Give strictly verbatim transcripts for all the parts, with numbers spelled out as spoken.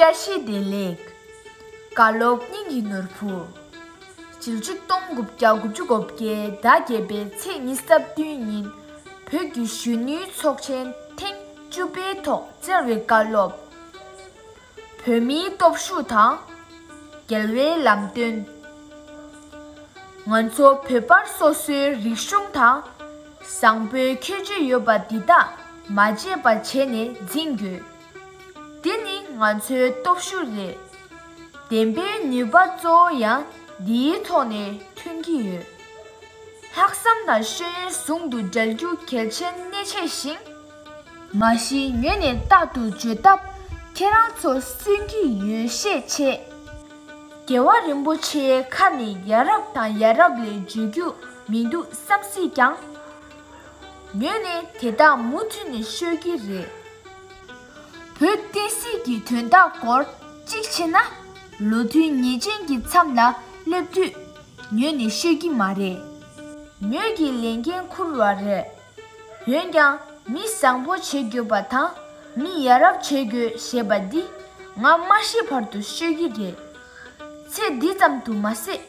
བཀྲ་ཤིས་བདེ་ལེགས། བཀའ་སློབ་སྙིང་གི་ནོར་བུ། ཕྱི་ལོ་ཆིག་སྟོང་དགུ་བརྒྱ་དགུ་བཅུ་གོ་བརྒྱད་ཟླ་བརྒྱད་པའི་ཚེས་ཉི་ཤུ་རྩ་བདུན་ཉིན་བོད་ཀྱི་གཞོན་ནུའི་ཚོགས་ཆེན་ཐེངས་བཅུ་པའི་ཐོག་སྩལ་བའི་བཀའ་སློབ། བོད་མིའི་སྟོབས་ཤུགས་དང་། རྒྱལ་བའི་ལམ་སྟོན། ང་ཚོ་བོད་པར་སོ་སོའི་རིག་གཞུང་དང་། བཟང་པོའི་ཁྱད་ཆོས་ཡོད་པ་འདི་དག་མ་བརྗེད་པ་བྱས་ནས་འཛིན་དགོས། འདི་ནི་ང་ཚོའི་སྟོབས་ཤུགས་རེད། བདེན་པའི་ནུས་པ་གཙོ་བོ་ཡང་འདིའི་ཐོག་ནས་ཐོན་གྱི་ཡོད། ལྷག་བསམ་དང་ཤེས་ཡོན་ཟུང་དུ་འབྲེལ་རྒྱུ་གལ་ཆེན་གནད་ཆེ་ཞིང་། མ་གཞི་ངོས་ནས་རྟག་ཏུ་བརྗོད་ཐབས་ཁྱེད་རང་ཚོ་སུན་གྱི་ཡོད་ཤས་ཆེ། རྒྱལ་བ་རིན་པོ་ཆེའི་ཁ་ནས་ཡ་རབས་དང་ཡ་རབས་ལས་བརྗོད་རྒྱུ་མི་འདུག་བསམ་སྲིད་ཀྱང་། ངོས་ནས་དེ་དག་མུ་མཐུད་ནས་ཤོད་ཀྱི་རེད། བོད་བསྟན་སྲིད་ཀྱི་དོན་དག་སྐོར་གཅིག་བྱས་ན། ལོ་དུས་ངེས་ཅན་གྱི་མཚམས་ལ་སླེབས་དུས་ངོས་ནས་ཤོད་ཀྱི་མ་རེད། ངོས་ཀྱིས་ལས་འགན་འཁུར་བ་རེད། འོན་ཀྱང་མི་བཟང་པོ་བྱེད་དགོས་པ་དང་མི་ཡ་རབས་བྱེད་དགོས་ཞེས་པ་འདི་ང་མ་ཤི་བར་དུ་ཤོད་ཀྱི་རེད། ཚེ་འདི་ཙམ་དུ་མ་ཟད།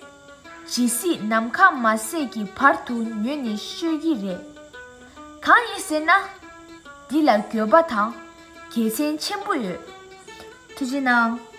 ཇི་སྲིད་ནམ་མཁའ་མ་ཟད་ཀྱི་བར་དུ་ངོས་ནས་ཤོད་ཀྱི་རེད། གང་ཡིན་ཟེར་ན། འདི་ལ་དགོས་པ་དང་དགེ་མཚན་ཆེན་པོ་ཡོད། ཐུགས་རྗེ་གནང་།